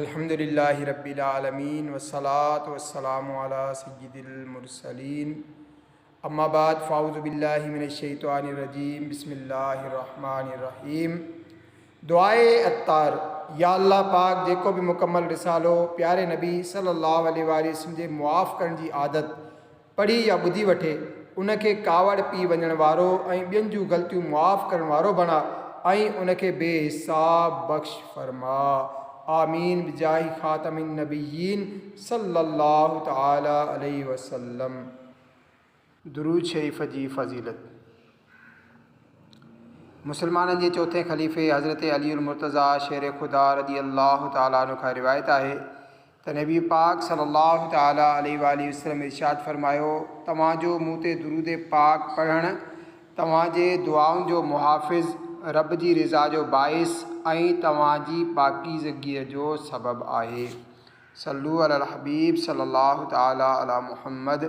الحمد لله رب العالمين والصلاة والسلام علي سيد المرسلين اما بعد فاعوذ بالله من الشيطان الرجيم بسم الله الرحمن الرحيم دعاء عطار يا الله پاڪ جيڪو به مڪمل رسالو پياري نبي صلي الله عليه واٰله وسلم جي معاف ڪرڻ جي عادت پڙهي يا ٻڌي وٺي، ان کي ڪاوڙ پي وڃڻ وارو ۽ ٻين جون غلطيون معاف ڪرڻ وارو بڻاء ۽ ان کي بي حساب بخش فرماء. آمين بجاه خاتم النبيين صلّي الله تعالٰي عليه وسلّم. درود شريف جي فضيلت. مسلمانن جي چوٿين خليفي حضرت علي المرتضيٰ شير خدا رضي الله تعالٰي عنه کان روايت آهي ته نبي پاڪ صلي الله تعالٰي عليه واٰله وسلم ارشاد فرمايو، توهان جو مون تي درود پاڪ پڙهڻ توهان جي دعائن جو محافظ، رب جي رضا جو باعث ۽ توهان جي پاڪيزگيء جو سبب آهي. صلو علي الحبيب صلي الله تعالٰي علي محمد.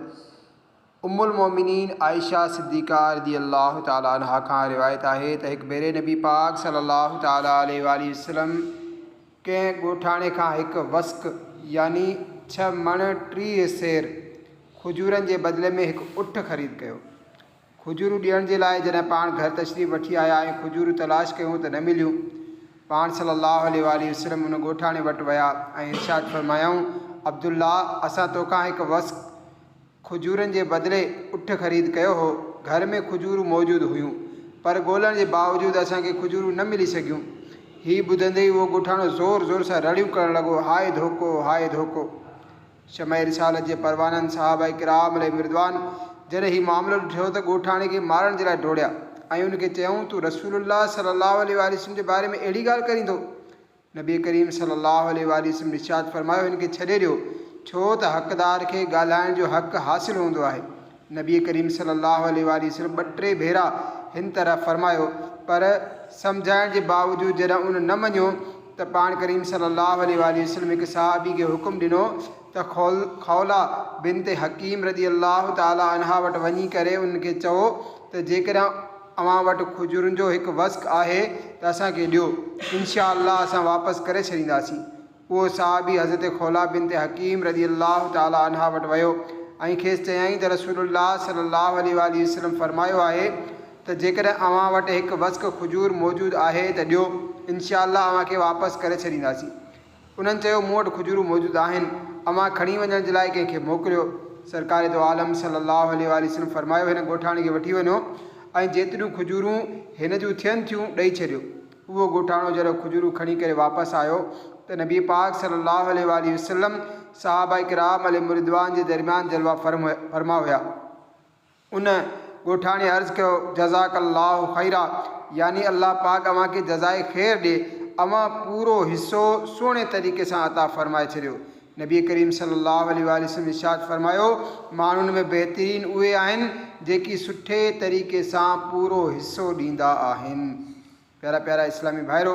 ام المومنين عائشه صديقه رضي الله تعالٰي عنها کان روايت آهي ته هڪ ڀيري نبي پاڪ صلي الله تعالٰي عليه واٰله وسلم ڪنهن ڳوٺاڻي کان هڪ وسق يعني ڇهه مڻ 30 سير کجورن جي بدلي ۾ هڪ اٺ خريد ڪيو. کجورون ڏيڻ جي لاء جڏهن پاڻ گهر تشريف وٺي آيا ۽ کجورون تلاش ڪيون ته نه مليون. پاڻ صلي الله عليه واٰله وسلم ان ڳوٺاڻي وٽ ويا ۽ ارشاد فرمايائون، عبدالله! اسان توکان هڪ وسق کجورن جي بدلي اٺ خريد ڪيو هو. گهر ۾ کجورون موجود هيون، پر ڳولڻ جي باوجود اسان کي کجورون نه ملي سگهيون. هي ٻڌندي ئي اهو ڳوٺاڻو زور زور سان رڙيون ڪرڻ لڳو، هاء ڌوڪو، هاء ڌوڪو! شمع رسالت جي پروانن صحابه ڪرام عليهم الرضوان جڏهن هي معاملو ڏٺو ته ڳوٺاڻي کي مارڻ جي لاء ڊوڙيا ۽ ان کي چيائون، تون رسول الله صلي الله عليه واٰله وسلم جي باري ۾ اهڙي ڳالهه ڪرين ٿو؟ نبي ڪريم صلي الله عليه واٰله وسلم ارشاد فرمايو، هن کي ڇڏي ڏيو، ڇو ته حقدار کي ڳالهائڻ جو حق حاصل هوندو آهي. نبي ڪريم صلي الله عليه واٰله وسلم ٻه ٽي ڀيرا هن طرح فرمايو، پر سمجهائڻ جي باوجود جڏهن ان نه مڃيو ته پاڻ ڪريم صلي الله عليه واٰله وسلم هڪ صحابي کي حڪم ڏنو ته خوله بنت حڪيم رضي الله تعالٰي عنها وٽ وڃي ڪري ان کي چئو ته جيڪڏهن اوهان وٽ کجورن جو هڪ وسق آهي ته اسان کي ڏيو، انشاء الله اسان واپس ڪري ڇڏينداسين. اهو صحابي حضرت خوله بنت حڪيم رضي الله تعالٰي عنها وٽ ويو ۽ کيس چيائين ته رسول الله صلي الله عليه واٰله وسلم فرمايو آهي ته جيڪڏهن اوهان وٽ هڪ وسق کجور موجود آهي ته ڏيو، انشاء الله اوهان کي واپس ڪري ڇڏينداسين. انهن چيو، مون وٽ کجورون موجود آهن، اوهان کڻي وڃڻ جي لاء ڪنهن کي موڪليو. سرڪار دو عالم صلّي اللّٰه عليه واٰله وسلّم فرمايو، هن ڳوٺاڻي کي وٺي وڃو ۽ جيتريون کجورون هن جون ٿين ٿيون ڏئي ڇڏيو. اهو ڳوٺاڻو جڏهن کجورون کڻي ڪري واپس آيو ته نبي پاڪ صلّي اللّٰه عليه واٰله وسلّم صحابه ڪرام عليهم الرضوان جي درميان جلوه فرما هيا. ان ڳوٺاڻي عرض ڪيو، جزاڪ الله خيرا يعني الله پاڪ اوهان کي جزاء خير ڏي، اوهان پورو حصو سهڻي طريقي سان عطا فرمائي ڇڏيو. نبي ڪريم صلي الله عليه واٰله وسلم ارشاد فرمايو، ماڻهن ۾ بهترين اهي آهن جيڪي سٺي طريقي سان پورو حصو ڏيندا آهن. پيارا پيارا اسلامي ڀائرو!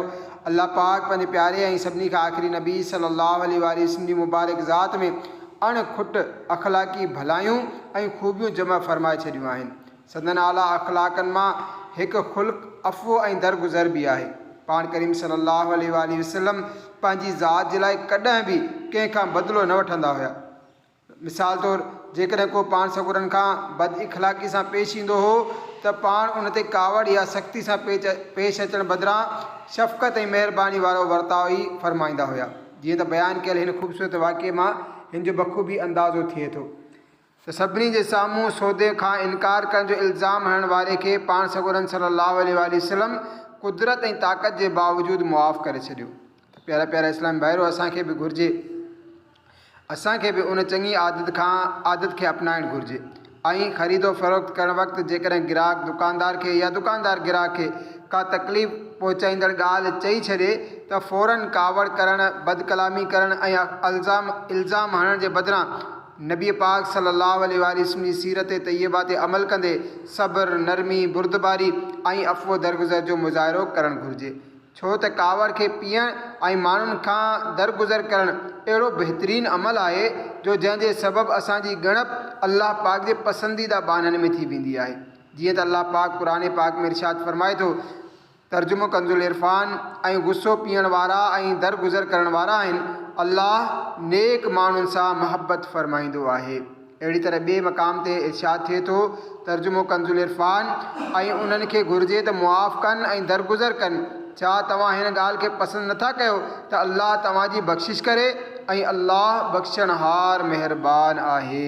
الله پاڪ پنهنجي پياري ۽ سڀني کان آخري نبي صلّي اللّٰه عليه واٰله وسلّم جي مبارڪ ذات ۾ اڻ کٽ اخلاقي ڀلايون ۽ خوبيون جمع فرمائي ڇڏيون آهن. سندن اعليٰ اخلاقن مان هڪ خلق عفو ۽ درگذر به آهي. پاڻ ڪريم صلّي اللّٰه عليه واٰله وسلّم پنهنجي ذات جي لاء ڪڏهن به ڪنهن کان بدلو نه وٺندا هيا. مثال طور، جيڪڏهن ڪو پاڻ سڳورن کان بد اخلاقي سان پيش ايندو هو ته پاڻ ان تي ڪاوڙ يا سختي سان پيش اچڻ بدران شفقت ۽ مهرباني وارو ورتاء ئي فرمائيندا هيا. جيئن ته بيان ڪيل هن خوبصورت واقعي مان هن جو بخوبي اندازو ٿئي ٿو ته سڀني جي سامهون سودي کان انڪار ڪرڻ جو الزام هڻڻ واري کي پاڻ سڳورن صلي الله عليه واٰله وسلم قدرت ۽ طاقت جي باوجود معاف ڪري ڇڏيو ته پيارا پيارا اسلامي ڀائرو! اسان کي به گهرجي. اسان کي به ان چڱي عادت کان عادت کي اپنائڻ گهرجي ۽ خريد و فروخت ڪرڻ وقت جيڪڏهن گراهڪ دڪاندار کي يا دڪاندار گراهڪ کي ڪا تڪليف پهچائيندڙ ڳالهه چئي ڇڏي ته فوراً ڪاوڙ ڪرڻ، بدڪلامي ڪرڻ ۽ الزام الزام هڻڻ جي بدران نبي پاڪ صلي الله عليه واٰله وسلم جي سيرت طيبه تي عمل ڪندي صبر، نرمي، بردباري ۽ عفو درگذر جو مظاهرو ڪرڻ گهرجي. ڇو ته ڪاوڙ کي پيئڻ ۽ ماڻهن کان درگذر ڪرڻ اهڙو بهترين عمل آهي جو جنهن جي سبب اسان جي ڳڻپ الله پاڪ جي پسنديده ٻانهن ۾ ٿي ويندي آهي. جيئن ته الله پاڪ قرآن پاڪ ۾ ارشاد فرمائي ٿو. ترجمو ڪنزالعرفان، ۽ غصو پيئڻ وارا ۽ درگذر ڪرڻ وارا آهن، الله نيڪ ماڻهن سان محبت فرمائيندو آهي. اهڙي طرح ٻئي مقام تي ارشاد ٿئي ٿو، ترجمو ڪنزالعرفان، ۽ انهن کي گهرجي ته معاف ڪن ۽ درگذر ڪن، ڇا توهان هن ڳالهه کي پسند نٿا ڪيو ته الله توهان جي بخشش ڪري ۽ الله بخشڻهار مهربان آهي.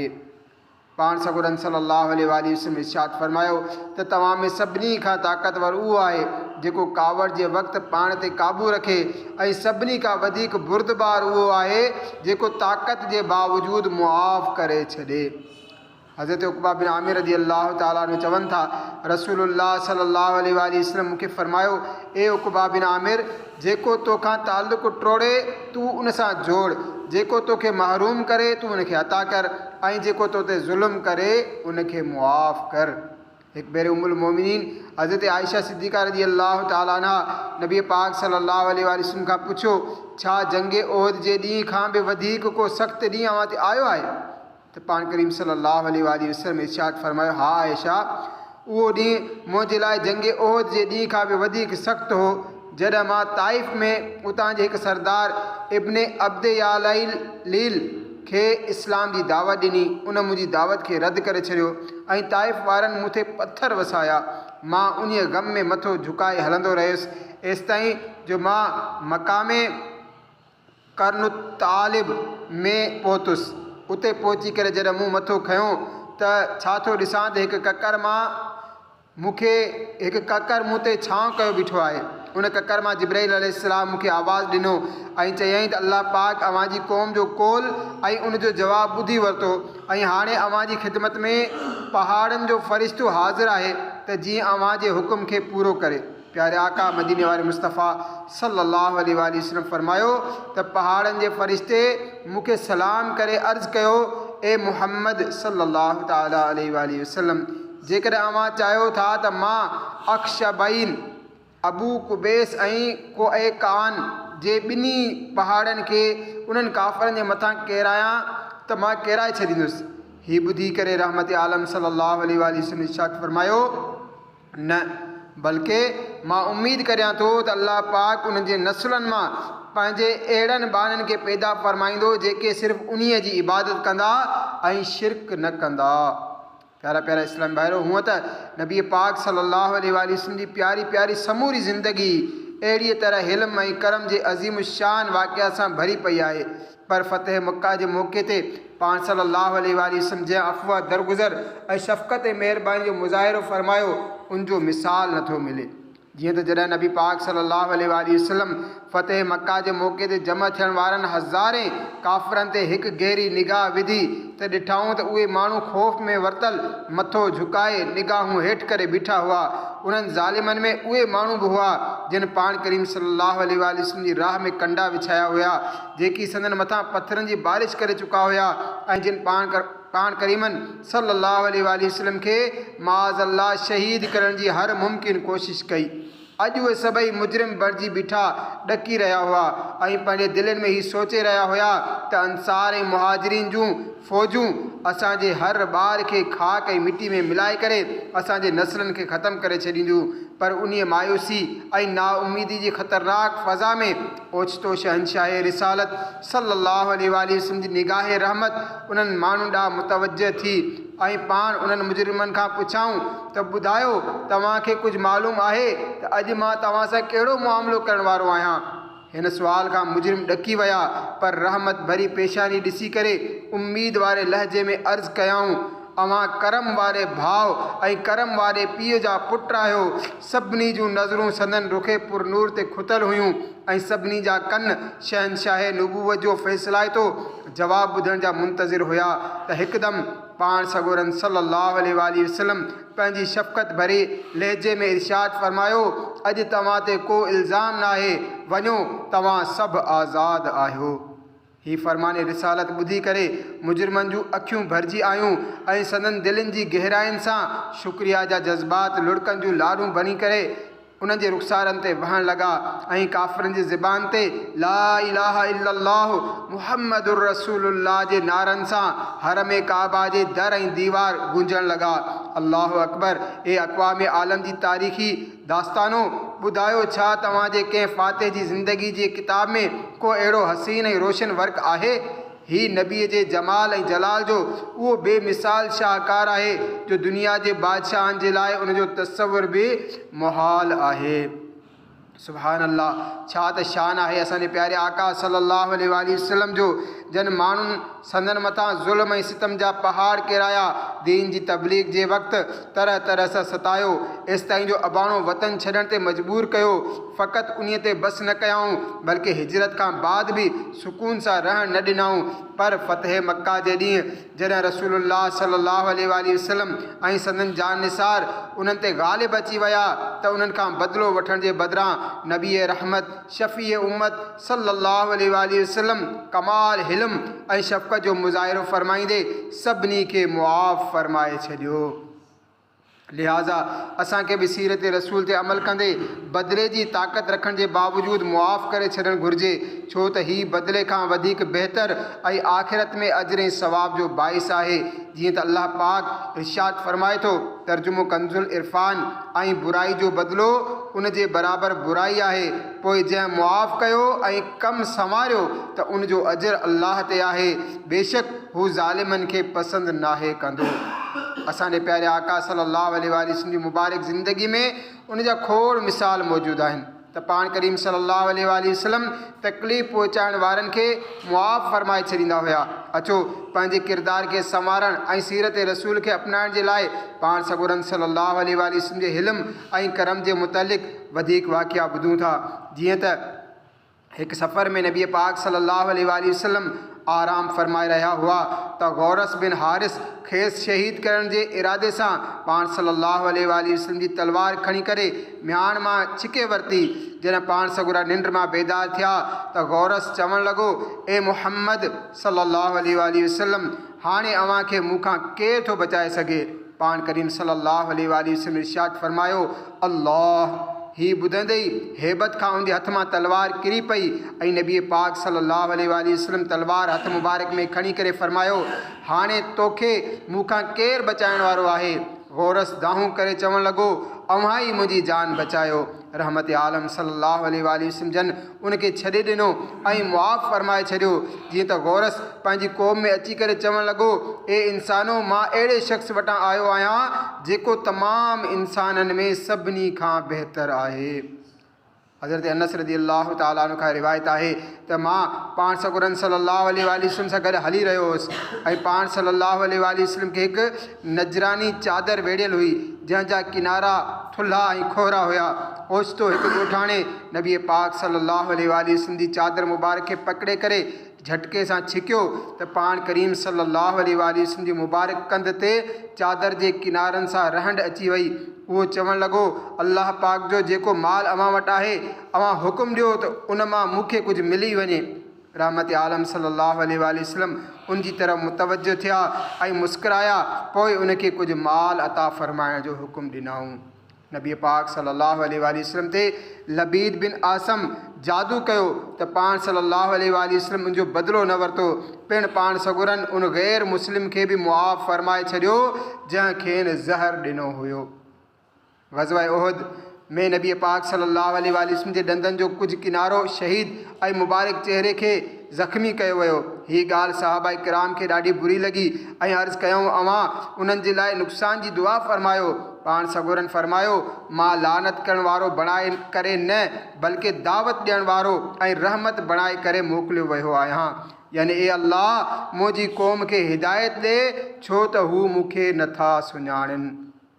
پاڻ سڳورن صلّي اللّٰه عليه واٰله وسلّم ارشاد فرمايو ته توهان ۾ سڀني کان طاقتور اهو آهي جيڪو ڪاوڙ جي وقت پاڻ تي قابو رکي ۽ سڀني کان وڌيڪ بردبار اهو آهي جيڪو طاقت جي باوجود معاف ڪري ڇڏي. حضرت عقبه بن عامر رضي الله تعالٰي عنه چون ٿا، رسول الله صلّي اللّٰه عليه واٰله وسلّم مون کي فرمايو، اي عقبه بن عامر! جيڪو توکان تعلق ٽوڙي تون ان سان جوڙ، جيڪو توکي محروم ڪري تون ان کي عطا ڪر ۽ جيڪو تو تي ظلم ڪري ان کي معاف ڪر. هڪ ڀيري ام المومنين حضرت عائشه صديقه رضي الله تعالٰي عنها نبي پاڪ صلي الله عليه واٰله وسلم کان پڇيو، ڇا جنگ احد جي ڏينهن کان به وڌيڪ ڪو سخت ڏينهن اوهان تي آيو آهي؟ ته پاڻ ڪريم صلّي اللّٰه عليه واٰله وسلّم ارشاد فرمايو، ها عائشه! اهو ڏينهن منهنجي لاء جنگ احد جي ڏينهن کان به وڌيڪ سخت هو، جڏهن مان طائف ۾ اتان جي هڪ سردار ابن عبد ياليل کي اسلام جي دعوت ڏني، ان منهنجي دعوت کي رد ڪري ڇڏيو ۽ طائف وارن مون تي پٿر وسايا، مان انهيء غم ۾ مٿو جهڪائي هلندو رهيس، ايستائين جو مان مقام. قرن الطالب ۾ پهتس. اتي پهچي ڪري جڏهن مون مٿو کنيو ته ڇا ٿو ڏسان ته هڪ ڪڪر مان مون کي هڪ ڪڪر مون تي ڇانو ڪيو بيٺو آهي. ان ڪڪر مان جبرائيل عليه السلام مون کي آواز ڏنو ۽ چيائين ته الله پاڪ اوهان جي قوم جو قول ۽ ان جو جواب ٻڌي ورتو ۽ هاڻي اوهان جي خدمت ۾ پهاڙن جو فرشتو حاضر آهي ته جيئن اوهان جي حڪم کي پورو ڪري. پياري آقا مديني واري مصطفيٰ صلّي اللّٰه عليه واٰله وسلّم فرمايو ته پهاڙن جي فرشتي مون کي سلام ڪري عرض ڪيو، اي محمد صلّي اللّٰه تعالٰي عليه واٰله وسلّم! جيڪڏهن اوهان چاهيو ٿا ته مان اخشبين، ابو قبيس ۽ قعيقعان جي ٻنهي پهاڙن کي انهن ڪافرن جي مٿان ڪيرايان ته مان ڪيرائي ڇڏيندس. هي ٻڌي ڪري رحمت عالم صلّي اللّٰه عليه واٰله وسلّم ارشاد فرمايو. نه، بلڪه مان اميد ڪريان ٿو ته الله پاڪ انهن جي نسلن مان پنهنجي اهڙن ٻانهن کي پيدا فرمائيندو جيڪي صرف انهيء جي عبادت ڪندا ۽ شرڪ نه ڪندا. پيارا پيارا اسلامي ڀائرو! هونء ته نبي پاڪ صلّي اللّٰه عليه واٰله وسلّم جي پياري پياري سموري زندگي اهڙيء طرح حلم ۽ ڪرم جي عظيم الشان واقعا سان ڀري پئي آهي، پر فتح مڪه جي موقعي تي پاڻ صلّي اللّٰه عليه واٰله وسلّم جنهن عفو، درگذر ۽ شفقت ۽ مهرباني جو مظاهرو فرمايو، ان جو مثال نه ٿو ملي. جيئن ته جڏهن نبي پاڪ صلّي اللّٰه عليه واٰله وسلّم فتح مڪه جي موقعي تي جمع ٿيڻ وارن هزارين ڪافرن تي هڪ گهري نگاهه وڌي ته ڏٺائون ته اهي ماڻهو خوف ۾ ورتل مٿو جهڪائي نگاهون هيٺ ڪري بيٺا هئا. انهن ظالمن ۾ اهي ماڻهو به هئا، جن پاڻ ڪريم صلّي اللّٰه عليه واٰله وسلّم جي راهه ۾ ڪنڊا وڇايا هيا، جيڪي سندن مٿان پٿرن جي بارش ڪري چڪا هيا ۽ جن پاڻ ڪريمن صلّي اللّٰه عليه واٰله وسلّم کي معاذ الله شهيد ڪرڻ جي هر ممڪن ڪوشش ڪئي. اڄ اهي سڀئي مجرم بڻجي بيٺا ڏڪي رهيا هئا ۽ پنهنجي دلين ۾ هي سوچي رهيا هيا ته انصار ۽ مهاجرين جون فوجون اسان جي هر ٻار کي خاڪ ۽ مٽي ۾ ملائي ڪري اسان جي نسلن کي ختم ڪري ڇڏينديون پر انهيء مايوسي ۽ نااميدي جي خطرناڪ فضا ۾ اوچتو شهنشاهه رسالت صلّي اللّٰه عليه واٰله وسلّم جي نگاهه رحمت انهن ماڻهن ڏانهن متوجه ٿي ۽ پاڻ انهن مجرمن کان پڇيائون ته ٻڌايو توهان کي ڪجهه معلوم آهي ته اڄ مان توهان سان ڪهڙو معاملو ڪرڻ وارو آهيان؟ هن سوال کان مجرم ڏڪي ويا پر رحمت ڀري پيشاني ڏسي ڪري اميد واري لهجي ۾ عرض ڪيائون، اوهان ڪرم واري ڀاء ۽ ڪرم واري پيء جا پٽ آهيو. سڀني جون نظرون سندن رخ پرنور تي کتل هيون ۽ سڀني جا ڪن شهنشاهه نبوت جو فيصلائتو جواب ٻڌڻ جا منتظر هيا ته هڪدم پاڻ سڳورن صلّي اللّٰه عليه واٰله وسلّم پنهنجي شفقت ڀري لهجي ۾ ارشاد فرمايو، اڄ توهان تي ڪو الزام ناهي، وڃو توهان سڀ آزاد آهيو. هي فرمان رسالت ٻڌي ڪري مجرمن جون اکيون ڀرجي آيون ۽ سندن دلين جي گهراين سان شڪريه جا جذبات لڙڪن جون لارون بڻي ڪري انهن جي رخسارن تي وهڻ لڳا ۽ ڪافرن جي زبان تي لا اله الا الله محمد رسول الله جي نعرن سان حرم ڪعبه جي در ۽ ديوار گونجڻ لڳا. الله اڪبر! اي اقوام عالم جي تاريخي داستانو! ٻڌايو ڇا توهان جي ڪنهن فاتح جي زندگي جي ڪتاب ۾ ڪو اهڙو حسين ۽ روشن ورق آهي؟ هي نبيء جي جمال ۽ جلال جو اهو بي مثال شاهڪار آهي جو دنيا جي بادشاهن جي لاء ان جو تصور به محال آهي. سبحان الله! ڇا ته شان آهي اسان جي پياري آقا صلّي اللّٰه عليه واٰله وسلّم جو، جن ماڻهن سندن مٿان ظلم ۽ ستم جا پهاڙ ڪيرايا، دين جي تبليغ جي وقت طرح طرح سان ستايو، ايستائين جو اباڻو وطن ڇڏڻ تي مجبور ڪيو، فقط انهيء تي بس نه ڪيائون، بلڪه هجرت کان بعد به سڪون سان رهڻ نه ڏنائون، پر فتح مڪه جي ڏينهن جڏهن رسول الله صلي الله عليه واٰله وسلم ۽ سندن جان نثار انهن تي غالب اچي ويا ته انهن کان بدلو وٺڻ جي بدران نبي رحمت شفيع امت صلي الله عليه واٰله وسلم ڪمال حلم ۽ شفقت جو مظاهرو فرمائيندي سڀني کي معاف فرمائي ڇڏيو. لهٰذا اسان کي به سيرت رسول تي عمل ڪندي بدلي جي طاقت رکڻ جي باوجود معاف ڪري ڇڏڻ گهرجي، ڇو ته هي بدلي کان وڌيڪ بهتر ۽ آخرت ۾ اجر ۽ ثواب جو باعث آهي، جيئن ته الله پاڪ ارشاد فرمائي ٿو، ترجمو ڪنزالعرفان، ۽ برائي جو بدلو ان جي برابر برائي آهي، پوء جنهن معاف ڪيو ۽ ڪم سنواريو ته ان جو اجر الله تي آهي، بيشڪ هو ظالمن کي پسند ناهي ڪندو. اسان جي پياري آقا صلّي اللّٰه عليه واٰله وسلّم جي مبارڪ زندگي ۾ ان جا کوڙ مثال موجود آهن ته پاڻ ڪريم صلّي اللّٰه عليه واٰله وسلّم تڪليف پهچائڻ وارن کي معاف فرمائي ڇڏيندا هيا. اچو پنهنجي ڪردار کي سنوارڻ ۽ سيرت رسول کي اپنائڻ جي لاء پاڻ سڳورن صلّي اللّٰه عليه واٰله وسلّم جي حلم ۽ ڪرم جي متعلق وڌيڪ واقعا ٻڌون ٿا جيئن ته. هڪ سفر ۾ نبي پاڪ صلّي اللّٰه عليه واٰله وسلّم آرام فرمائي رهيا هئا ته غورث بن حارث کيس شهيد ڪرڻ جي ارادي سان پاڻ صلّي اللّٰه عليه واٰله وسلّم جي تلوار کڻي ڪري مياڻ مان ڇڪي ورتي. جڏهن پاڻ سڳورا ننڊ مان بيدار ٿيا ته غورث چوڻ لڳو، اي محمّد صلّي اللّٰه عليه واٰله وسلّم! هاڻي اوهان کي مون کان ڪير ٿو بچائي سگهي؟ پاڻ ڪريم صلّي اللّٰه عليه واٰله وسلّم ارشاد فرمايو، الله! هي ٻڌندي ئي هيبت کان ان جي هٿ مان تلوار ڪري پئي ۽ نبي پاڪ صلّي اللّٰه عليه واٰله وسلّم تلوار هٿ مبارڪ ۾ کڻي ڪري فرمايو، هاڻي توکي مون کان ڪير بچائڻ وارو آهي؟ غورث دانهون ڪري چوڻ لڳو، اوهان ئي منهنجي جان بچايو. رحمت عالم صلّي اللّٰه عليه واٰله وسلّم جن ان کي ڇڏي ڏنو ۽ معاف فرمائي ڇڏيو. جيئن ته غورث پنهنجي قوم ۾ اچي ڪري چوڻ لڳو، اي انسانو! مان اهڙي شخص وٽان آيو آهيان، جيڪو تمام انسانن ۾ سڀني کان بهتر آهي. حضرت انس رضي الله تعالٰي عنه کان روايت آهي ته مان پاڻ سڳورن صلّي اللّٰه عليه واٰله وسلّم سان گڏ هلي رهيو هوس ۽ پاڻ صلّي اللّٰه عليه واٰله وسلّم کي هڪ نجراني چادر ويڙهيل هئي، جنهن جا ڪنارا ٿلها ۽ کهرا هيا. اوچتو هڪ ڳوٺاڻي نبي پاڪ صلّي اللّٰه عليه واٰله وسلّم جي چادر مبارڪ کي پڪڙي ڪري جهٽڪي سان ڇڪيو ته پاڻ ڪريم صلّي اللّٰه عليه واٰله وسلّم جي مبارڪ ڪنڌ تي چادر جي ڪنارن سان رهنڊ اچي وئي. اهو چوڻ لڳو، الله پاڪ جو جيڪو مال اوهان وٽ آهي، اوهان حڪم ڏيو ته ان مان مون کي ڪجهه ملي وڃي. رحمت عالم صلّي اللّٰه عليه واٰله وسلّم ان جي طرف متوجه ٿيا ۽ مسڪرايا، پوء ان کي ڪجهه مال عطا فرمائڻ جو حڪم ڏنائون. نبي پاڪ صلّي اللّٰه عليه واٰله وسلّم تي لبيد بن اعصم جادو ڪيو ته پاڻ صلّي اللّٰه عليه واٰله وسلّم ان جو بدلو نه ورتو، پڻ پاڻ سڳورن ان غير مسلم کي به معاف فرمائي ڇڏيو جنهن کين زهر ڏنو هيو. غزوه احد ۾ نبي پاڪ صلي الله عليه واٰله وسلم جي ڏندن جو ڪجهه ڪنارو شهيد ۽ مبارڪ چهري کي زخمي ڪيو ويو. هي ڳالهه صحابه ڪرام کي ڏاڍي بري لڳي ۽ عرض ڪيائون اوهان انهن جي لاء نقصان جي دعا فرمايو. پاڻ سڳورن فرمايو، مان لعنت ڪرڻ وارو بڻائي ڪري نه بلڪه دعوت ڏيڻ وارو ۽ رحمت بڻائي ڪري موڪليو ويو آهيان. يعني اي الله! منهنجي قوم کي هدايت ڏي ڇو ته هو مون کي نه ٿا سڃاڻن.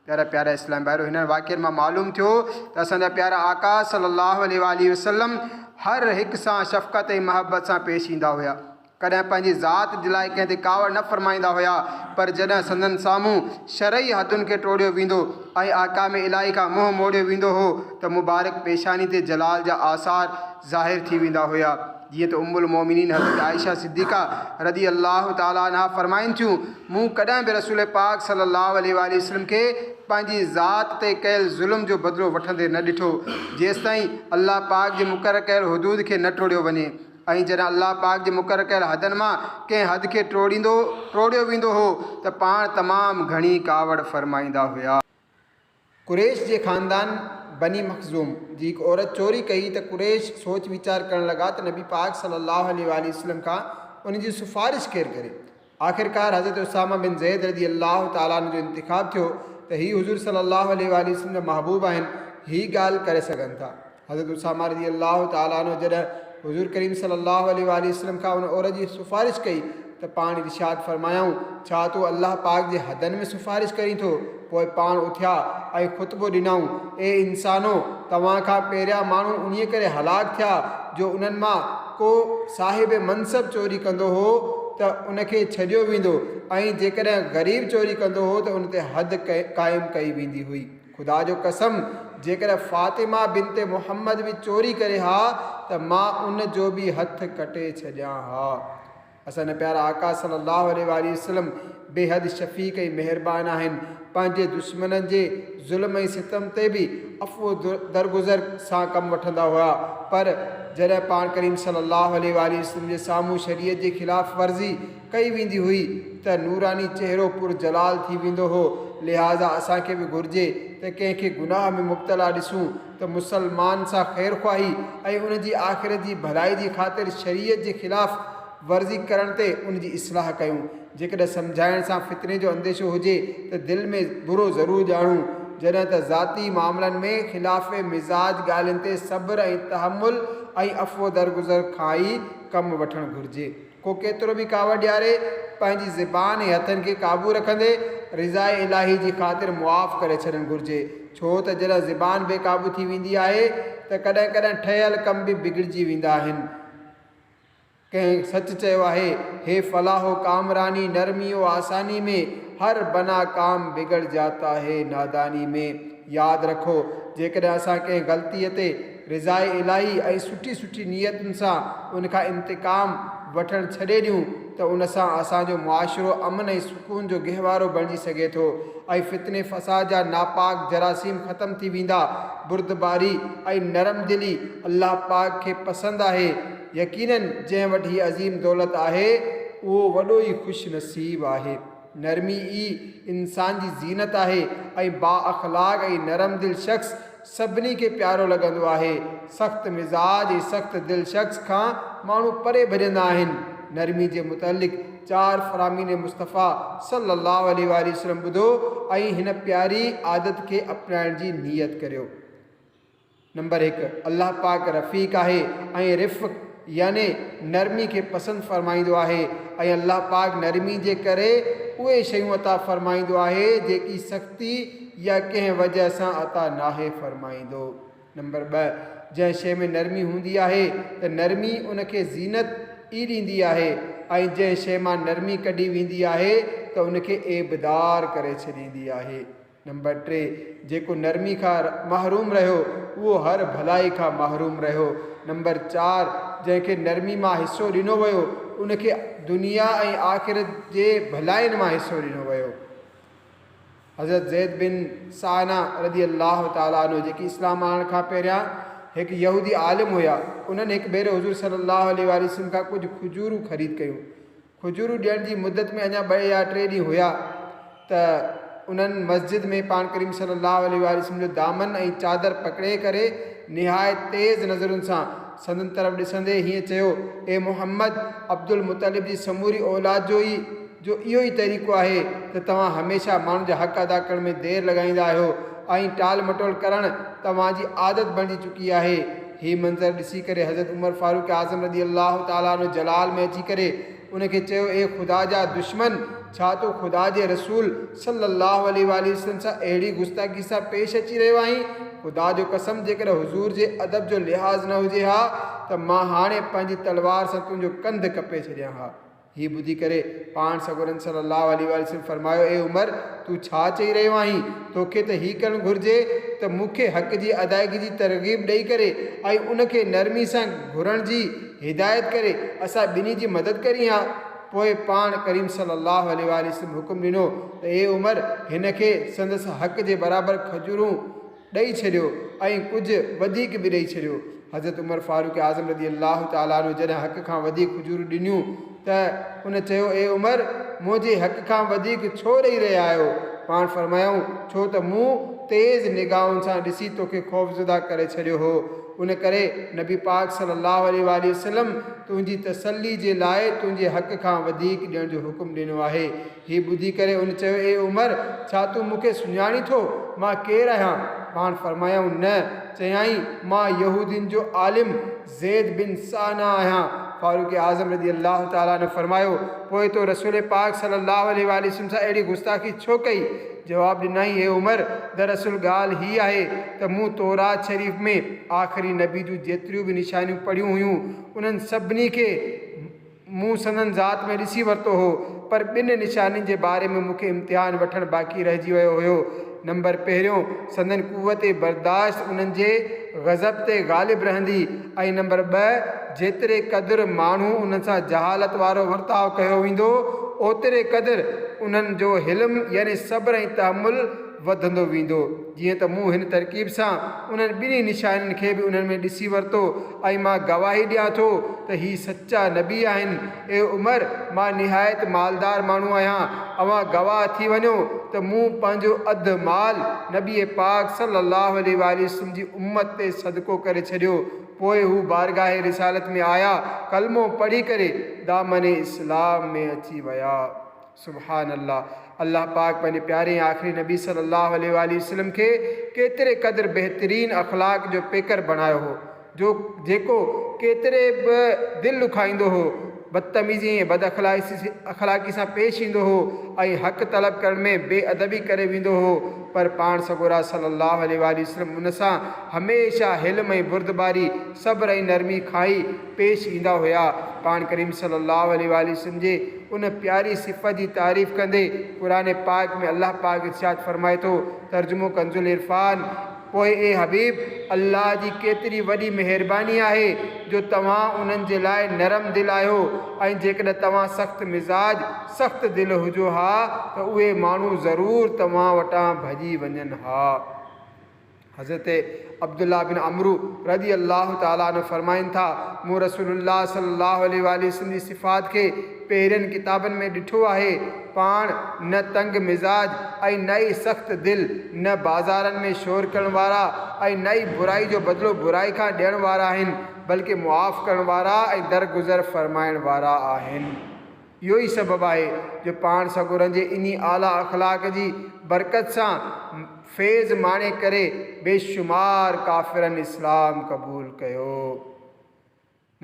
پيارا پيارا اسلام ڀائرو! هنن واقعن مان معلوم ٿيو ته اسان جا پيارا آقا صلّي اللّٰه عليه واٰله وسلّم هر هڪ سان شفقت ۽ محبت سان پيش ايندا هيا. ڪڏهن پنهنجي ذات جي لاء ڪنهن تي ڪاوڙ نه فرمائيندا هيا، پر جڏهن سندن سامهون شرعي حدن کي ٽوڙيو ويندو ۽ احڪام الاهي کان منهن موڙيو ويندو هو ته مبارڪ پيشاني تي جلال جا آثار ظاهر ٿي ويندا هيا. جيئن ته ام المومنين حضرت عائشه صديقه رضي الله تعالٰي عنها فرمائن ٿيون، مون ڪڏهن به رسول پاڪ صلي الله عليه واٰله وسلم کي پنهنجي ذات تي ڪيل ظلم جو بدلو وٺندي نه ڏٺو، جيستائين الله پاڪ جي مقرر ڪيل حدود کي نه ٽوڙيو وڃي. ۽ جڏهن الله پاڪ جي مقرر ڪيل حدن مان ڪنهن حد کي ٽوڙيندو ٽوڙيو ويندو هو ته پاڻ تمام گهڻي ڪاوڙ فرمائيندا هيا. قريش جي خاندان بني مخزوم جي هڪ عورت چوري ڪئي ته قريش سوچ ويچار ڪرڻ لڳا ته نبي پاڪ صلي الله عليه واٰله وسلم کان ان جي سفارش ڪير ڪري؟ آخرڪار حضرت اسامه بن زيد رضي الله تعالٰي عنه جو انتخاب ٿيو ته هي حضور صلي الله عليه واٰله وسلم جا محبوب آهن هي ڳالهه ڪري سگهن ٿا. حضرت اسامه رضي الله تعالٰي عنه جڏهن حضور ڪريم صلي الله عليه واٰله وسلم کان ان عورت جي سفارش ڪئي ته پاڻ ارشاد فرمايائون، ڇا تون الله پاڪ جي حدن ۾ سفارش ڪرين ٿو؟ پوء پاڻ اٿيا ۽ خطبو ڏنائون، اي انسانو! توهان کان پهريان ماڻهو انهيء ڪري هلاڪ ٿيا جو انهن مان ڪو صاحب منصب چوري ڪندو هو ته ان کي ڇڏيو ويندو ۽ جيڪڏهن غريب چوري ڪندو هو ته ان تي حد قائم ڪئي ويندي هئي. خدا جو قسم! جيڪڏهن فاطمه بنت محمد به چوري ڪري ها ته مان ان جو به هٿ ڪٽي ڇڏيان ها. اسان جا پيارا آقا صلّي اللّٰه عليه واٰله وسلّم بيحد شفيق ۽ مهربان آهن، پنهنجي دشمنن جي ظلم ۽ ستم تي به عفو درگذر سان ڪم وٺندا هئا، پر جڏهن پاڻ ڪريم صلّي اللّٰه عليه واٰله وسلّم جي سامهون شريعت جي خلاف ورزي ڪئي ويندي هئي ته نوراني چهرو پر جلال ٿي ويندو هو، لهٰذا اسان کي به گهرجي ته ڪنهن کي گناهه ۾ مبتلا ڏسون ته مسلمان سان خيرخواهي ۽ ان جي آخرت جي ڀلائي جي خاطر شريعت جي خلاف ورزي ڪرڻ تي ان جي اصلاح ڪيون. جيڪڏهن سمجهائڻ سان فتني جو انديشو هجي ته دل ۾ برو ضرور ڄاڻون. جڏهن ته ذاتي معاملن ۾ خلاف مزاج ڳالهين تي صبر ۽ تحمل ۽ عفو درگذر کان ئي ڪم وٺڻ گهرجي. ڪو ڪيترو به ڪاوڙ ڏياري، پنهنجي زبان ۽ هٿن کي قابو رکندي، رضاء الاهي جي خاطر معاف ڪري ڇڏڻ گهرجي، ڇو ته جڏهن زبان بي قابو ٿي ويندي آهي ته ڪڏهن ڪڏهن ٺهيل ڪم به بگڙجي ويندا آهن. ڪنهن سچ چيو آهي، هي فلاح و ڪامراني نرمي و آساني ۾، هر بنا ڪام بگڙ جاتا هي ناداني ۾. ياد رکو! جيڪڏهن اسان ڪنهن غلطيء تي رضاء الاهي ۽ سٺي سٺي نيتن سان ان کان انتقام وٺڻ ڇڏي ڏيون ته ان سان اسان جو معاشرو امن ۽ سڪون جو گهوارو بڻجي سگهي ٿو ۽ فتني فساد جا ناپاڪ جراثيم ختم ٿي ويندا. بردباري ۽ نرم دلي الله پاڪ کي پسند آهي. يقيناً جنهن وٽ هي عظيم دولت آهي اهو وڏو ئي خوش نصيب آهي. نرمي ئي انسان جي زينت آهي ۽ بااخلاق ۽ نرم دل شخص سڀني کي پيارو لڳندو آهي. سخت مزاج ۽ سخت دل شخص کان ماڻهو پري ڀڄندا آهن. نرمي جي متعلق چار فرامين مصطفيٰ صلّي اللّٰه عليه واٰله وسلّم ٻڌو ۽ هن پياري عادت کي اپنائڻ جي نيت ڪريو. نمبر هڪ، الله پاڪ رفيق آهي ۽ رفق يعني نرمي کي پسند فرمائيندو آهي ۽ الله پاڪ نرمي جي ڪري اهي شيون عطا فرمائيندو آهي جيڪي سختي يا ڪنهن وجه سان عطا ناهي فرمائيندو. نمبر ٻه، جنهن شيء ۾ نرمي هوندي آهي ته نرمي ان کي زينت ئي ڏيندي آهي ۽ جنهن شيء مان نرمي ڪڍي ويندي آهي ته ان کي عيبدار ڪري ڇڏيندي آهي. نمبر ٽي، جيڪو نرمي کان محروم رهيو، اهو هر ڀلائي کان محروم رهيو. نمبر چار، جنهن کي نرمي مان حصو ڏنو ويو، ان کي دنيا ۽ آخرت جي ڀلائين مان حصو ڏنو ويو. حضرت زيد بن سعنه رضي الله تعالٰي عنه جيڪي اسلام آڻڻ کان پهريان هڪ يهودي عالم هيا، انهن هڪ ڀيري حضور صلي الله عليه واٰله وسلم کان ڪجهه کجورون خريد ڪيون. کجورون ڏيڻ جي مدت ۾ اڃا ٻه يا ٽي ڏينهن هيا ته انهن مسجد ۾ پاڻ ڪريم صلي الله عليه واٰله وسلم جو دامن ۽ چادر پڪڙي ڪري نهايت تيز نظرن سان سندن طرف ڏسندي هيئن چيو، اي محمد! عبدالمطلب جي سموري اولاد جو ئي جو اهو ئي طريقو آهي ته توهان هميشه ماڻهن جا حق ادا ڪرڻ ۾ دير لڳائيندا آهيو ۽ ٽال مٽول ڪرڻ توهان جي عادت بڻجي چڪي آهي. هي منظر ڏسي ڪري حضرت عمر فاروق اعظم رضي الله تعالٰي عنه جلال ۾ اچي ڪري ان کي چيو، اي خدا جا دشمن! ڇا تون خدا جي رسول صلّي اللّٰه عليه واٰله وسلّم سان اهڙي گستاخي سان پيش اچي رهيو آهين؟ خدا جو قسم جيڪڏهن حضور جي ادب جو لحاظ نه هجي ها ته مان هاڻي پنهنجي تلوار سان تنهنجو ڪنڌ ڪپي ڇڏيان ها. هي ٻڌي ڪري پاڻ سڳورن صلّي اللّٰه عليه واٰله وسلّم فرمايو، اي عمر! تون ڇا چئي رهيو آهين؟ توکي ته هي ڪرڻ گهرجي ته مون کي حق جي ادائگي جي ترغيب ڏئي ڪري ۽ ان کي نرمي سان گهرڻ جي هدايت ڪري اسان ٻنهي جي مدد ڪرين ها. پوء پاڻ ڪريم صلّي اللّٰه عليه واٰله وسلّم حڪم ڏنو ته اي عمر! هن کي سندس حق جي برابر کجورون ڏئي ڇڏيو ۽ ڪجهه وڌيڪ به ڏئي ڇڏيو. حضرت عمر فاروق اعظم رضي الله تعالٰي عنه جڏهن حق کان وڌيڪ کجورون ڏنيون ته ان چيو، اي عمر! منهنجي حق کان وڌيڪ ڇو ڏئي رهيا آهيو؟ پاڻ فرمايائون، ڇو ته مون تيز نگاهن سان ڏسي توکي خوفزده ڪري ڇڏيو هو، ان ڪري نبي پاڪ صلّي اللّٰه عليه واٰله وسلّم تنهنجي تسلي جي لاء تنهنجي حق کان وڌيڪ ڏيڻ جو حڪم ڏنو آهي. هي ٻڌي ڪري ان چيو، اي عمر! ڇا تون مون کي سڃاڻين ٿو؟ مان ڪير آهيان؟ پاڻ فرمايائون، نه. چيائين، مان يهودين جو عالم زيد بن سعنه آهيان. فاروق اعظم رضي الله تعالٰي عنه فرمايو، پوء تو رسول پاڪ صلّي اللّٰه عليه واٰله وسلّم سان اهڙي گستاخي ڇو ڪئي؟ جواب ڏنائين، اي عمر! دراصل ڳالهه هي آهي ته مون تورات شريف ۾ آخري نبي جون جيتريون به نشانيون پڙهيون هيون، انهن سڀني کي مون سندن ذات ۾ ڏسي ورتو هو، پر ٻن نشانين جي باري ۾ مون کي امتحان وٺڻ باقي رهجي ويو هيو. نمبر پهريون، سندن قوت برداشت انهن جي غضب تي غالب رهندي ۽ نمبر ٻه، جيتري قدر ماڻهو انهن سان جهالت وارو ورتاء ڪيو ويندو، اوتري قدر انهن جو حلم يعني صبر ۽ تحمل وڌندو ويندو. جيئن ته مون هن ترڪيب سان انهن ٻنهي نشانين کي به انهن ۾ ڏسي ورتو ۽ مان گواهي ڏيان ٿو ته هي سچا نبي آهن. اي عمر! مان نهايت مالدار ماڻهو آهيان. اوهان گواهه ٿي وڃو ته مون پنهنجو اڌ مال نبي پاڪ صلّي اللّٰه عليه واٰله وسلّم جي امّت تي صدقو ڪري ڇڏيو. پوء هو بارگاهه رسالت ۾ آيا، ڪلمو پڙهي ڪري دامن اسلام ۾ اچي ويا. سبحان الله! الله پاڪ پنهنجي پياري ۽ آخري نبي صلي الله عليه واٰله وسلم کي ڪيتري قدر بهترين اخلاق جو پيڪر بڻايو هو جو جيڪو ڪيتري به دل ڏکائيندو هو، بدتميزي ۽ بد اخلاقي سان پيش ايندو هو ۽ حق طلب ڪرڻ ۾ بي ادبي ڪري ويندو هو پر پاڻ سڳورا صلي الله عليه واٰله وسلم ان سان هميشه حلم ۽ بردباري، صبر ۽ نرمي کان ئي پيش ايندا هيا. پاڻ ڪريم صلي الله عليه واٰله وسلم جي ان پياري صفت جي تعريف ڪندي قرآن پاڪ ۾ الله پاڪ ارشاد فرمائي ٿو، ترجمو ڪنزالعرفان، پوء اي حبيب! الله جي ڪيتري وڏي مهرباني آهي جو توهان انهن جي لاء نرم دل آهيو ۽ جيڪڏهن توهان سخت مزاج، سخت دل، هجو ها ته اهي ماڻهو ضرور توهان وٽان ڀڄي وڃن ها. حضرت عبدالله بن عمرو رضي الله تعالٰي عنه فرمائن ٿا، مون رسول الله صلي الله عليه واٰله وسلم جي صفات کي پهرين ڪتابن ۾ ڏٺو آهي، پاڻ نه تنگ مزاج ۽ نه ئي سخت دل، نه بازارن ۾ شور ڪرڻ وارا ۽ نه ئي برائي جو بدلو برائي کان ڏيڻ وارا آهن، بلڪه معاف ڪرڻ وارا ۽ درگذر فرمائڻ وارا آهن. اهو ئي سبب آهي جو پاڻ سڳورن جي انهي اعليٰ اخلاق جي برڪت سان فيض ماڻي ڪري بيشمار ڪافرن اسلام قبول ڪيو.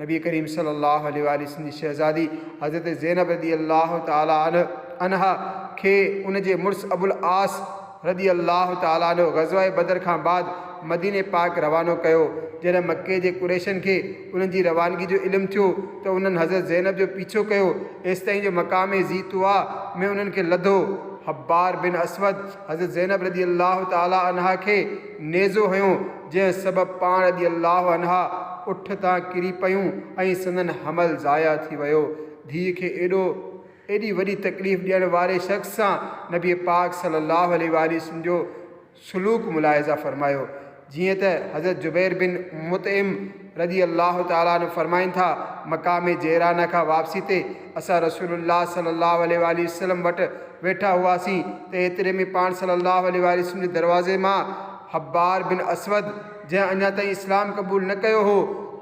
نبي ڪريم صلي الله عليه واٰله وسلم جي شهزادي حضرت زينب رضي الله تعالٰي عنها کي ان جي مڙس ابوالعاص رضي الله تعالٰي عنه غزوه بدر کان بعد مديني پاڪ روانو ڪيو. جڏهن مڪي جي قريشن کي انهن جي روانگي جو علم ٿيو ته انهن حضرت زينب جو پيڇو ڪيو ايستائين جو مقام ذي طويٰ ۾ انهن کي لڌو. حبار بن اسود حضرت زينب رضي الله تعالٰي عنها کي نيزو هنيو جنهن سبب پاڻ رضي الله عنها اٺ تان ڪري پيون ۽ سندن حمل ضايع ٿي ويو. ڌيء کي ايڏو ايڏي وڏي تڪليف ڏيڻ واري شخص سان نبي پاڪ صلي الله عليه واٰله وسلم جو سلوڪ ملاحظه فرمايو. جيئن ته حضرت جبير بن مطعم رضي الله تعالٰي عنه فرمائن ٿا، مقام جعرانه کان واپسي تي اسان رسول الله صلي الله عليه واٰله وسلم وٽ ويٺا هئاسين ته ايتري ۾ پاڻ صلي الله عليه واٰله وسلم جي دروازي مان حبار بن اسود جنهن اڃا تائين اسلام قبول نه ڪيو هو،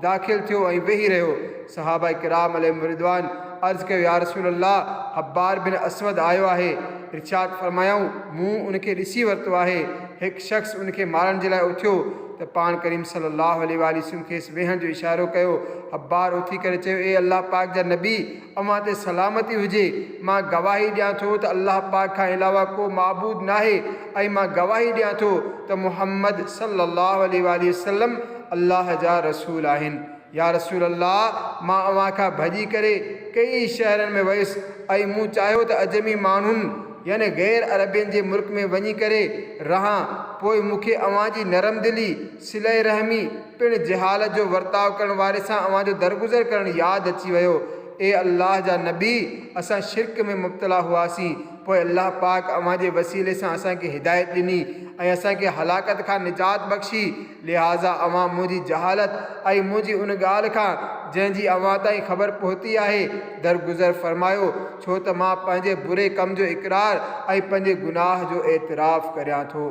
داخل ٿيو ۽ ويهي رهيو. صحابه ڪرام عليهم الرضوان عرض ڪيو، يا رسول الله! حبار بن اسود آيو آهي. ارشاد فرمايائون، مون ان کي ڏسي ورتو آهي. هڪ شخص ان کي مارڻ جي لاء اٿيو ته پاڻ ڪريم صلّي اللّٰه عليه واٰله وسلّم کيس ويهڻ جو اشارو ڪيو. حبار اٿي ڪري چيو، اي الله پاڪ جا نبي! اوهان تي سلامتي هجي، مان گواهي ڏيان ٿو ته الله پاڪ کان علاوه ڪو معبود ناهي ۽ مان گواهي ڏيان ٿو ته محمد صلّي اللّٰه عليه واٰله وسلّم الله جا رسول آهن. يا رسول الله! مان اوهان کان ڀڄي ڪري ڪيئي شهرن ۾ ويس ۽ مون چاهيو ته عجمي ماڻهن يعني غير عربين جي ملڪ ۾ وڃي ڪري رهان، پوء مون کي اوهان جي نرم دلي، صله رحمي، پڻ جهالت جو ورتاء ڪرڻ واري سان اوهان جو درگذر ڪرڻ ياد اچي ويو. اي الله جا نبي! اسان شرڪ ۾ مبتلا هئاسين، پوء الله پاڪ اوهان جي وسيلي سان اسان کي هدايت ڏني ۽ اسان کي هلاڪت کان نجات بخشي، لهٰذا اوهان منهنجي جهالت ۽ منهنجي ان ڳالهه کان جنهن جي اوهان تائين خبر پهتي آهي، درگذر فرمايو، ڇو ته مان پنهنجي بري ڪم جو اقرار ۽ پنهنجي گناهه جو اعتراف ڪريان ٿو.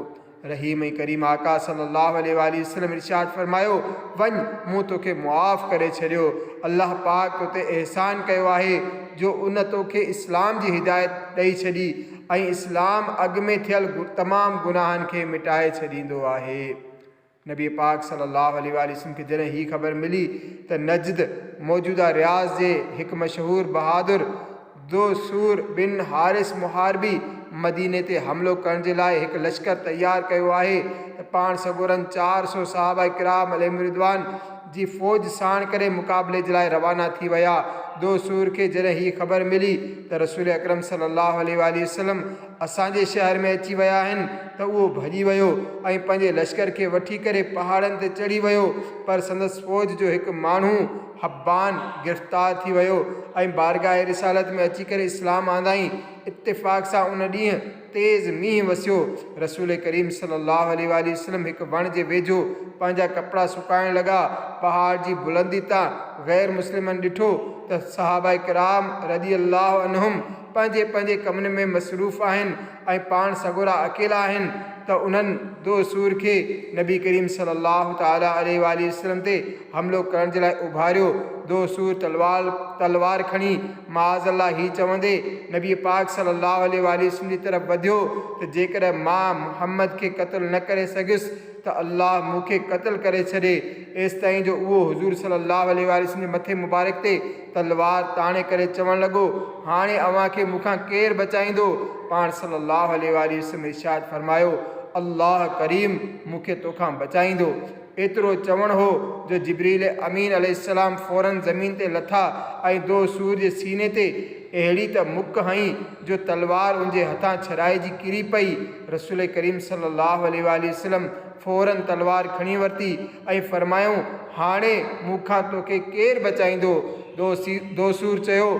رحيم ۽ ڪريم آقا صلّي اللّٰه عليه واٰله وسلّم ارشاد فرمايو، وڃ، مون توکي معاف ڪري ڇڏيو. الله پاڪ تو تي احسان ڪيو آهي جو ان توکي اسلام جي هدايت ڏئي ڇڏي ۽ اسلام اڳ ۾ ٿيل تمام گناهن کي مٽائي ڇڏيندو آهي. نبي پاڪ صلّي اللّٰه عليه واٰله وسلّم کي جڏهن هي خبر ملي ته نجد، موجوده رياض، جي هڪ مشهور بهادر ذو سور بن حارث محاربي مديني تي حملو ڪرڻ جي لاء هڪ لشڪر تيار ڪيو آهي ته پاڻ سڳورن 400 صحابه ڪرام عليهم الرضوان جي فوج ساڻ ڪري مقابلي جي لاء روانا ٿي ويا. ذو سور کي جڏهن هي خبر ملي ته رسول اڪرم صلي الله عليه واٰله وسلم اسان جي شهر ۾ اچي ويا آهن ته اهو ڀڄي ويو ۽ پنهنجي لشڪر کي وٺي ڪري پهاڙن تي چڙهي ويو پر سندس فوج جو هڪ ماڻهو حبان گرفتار ٿي ويو ۽ بارگاهه رسالت ۾ اچي ڪري اسلام آندائين. اتفاق سان ان ڏينهن تيز مينهن وسيو. رسول ڪريم صلي الله عليه واٰله وسلم هڪ وڻ جي ويجهو پنهنجا ڪپڙا سڪائڻ لڳا. پهاڙ جي بلندي تان غير مسلمن ڏٺو ته صحابه ڪرام رضي الله عنهم پنهنجي پنهنجي ڪمن ۾ مصروف آهن ۽ پاڻ سڳورا اڪيلا آهن ته انهن دو سور کي نبي ڪريم صلي الله تعالٰي عليه واٰله وسلم تي حملو ڪرڻ جي لاء اڀاريو. دو سور تلوار تلوار کڻي معاذ الله هي چوندي نبي پاڪ صلي الله عليه واٰله وسلم جي طرف وڌيو ته جيڪڏهن مان محمد کي قتل نه ڪري سگهيس ته الله مون کي قتل ڪري ڇڏي ايستائين جو اهو حضور صلي الله عليه واٰله وسلم جي مٿي مبارڪ تي تلوار تاڻي ڪري چوڻ لڳو، هاڻي اوهان کي مون کان ڪير بچائيندو؟ پاڻ صلّي اللّٰه عليه واٰله وسلّم ارشاد فرمايو، الله ڪريم مون کي توکان بچائيندو. ايترو چوڻ هو جو جبرئيل امين عليه السلام فوراً زمين تي لٿا ۽ دو سور جي سيني تي اهڙي ته مڪ هنئي جو تلوار ان جي هٿان ڇڏائجي ڪري پئي. رسول ڪريم صلّي اللّٰه عليه واٰله وسلّم فوراً تلوار کڻي ورتي ۽ فرمايائون، هاڻي مون کان توکي ڪير بچائيندو؟ دوسور چيو،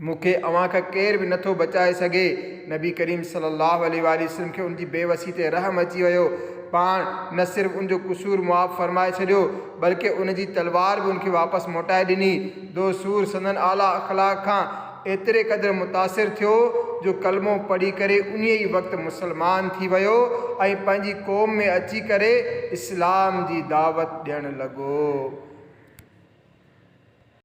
مون کي اوهان کان ڪير به نٿو بچائي سگهي. نبي ڪريم صلي الله عليه واٰله وسلم کي ان جي بي وسي تي رحم اچي ويو. پاڻ نه صرف ان جو قصور معاف فرمائي ڇڏيو، بلڪه ان جي تلوار به ان کي واپس موٽائي ڏني. دوسور سندن اعليٰ اخلاق کان ايتري قدر متاثر ٿيو جو ڪلمو پڙهي ڪري انهيء ئي وقت مسلمان ٿي ويو ۽ پنهنجي قوم ۾ اچي ڪري اسلام جي دعوت ڏيڻ لڳو.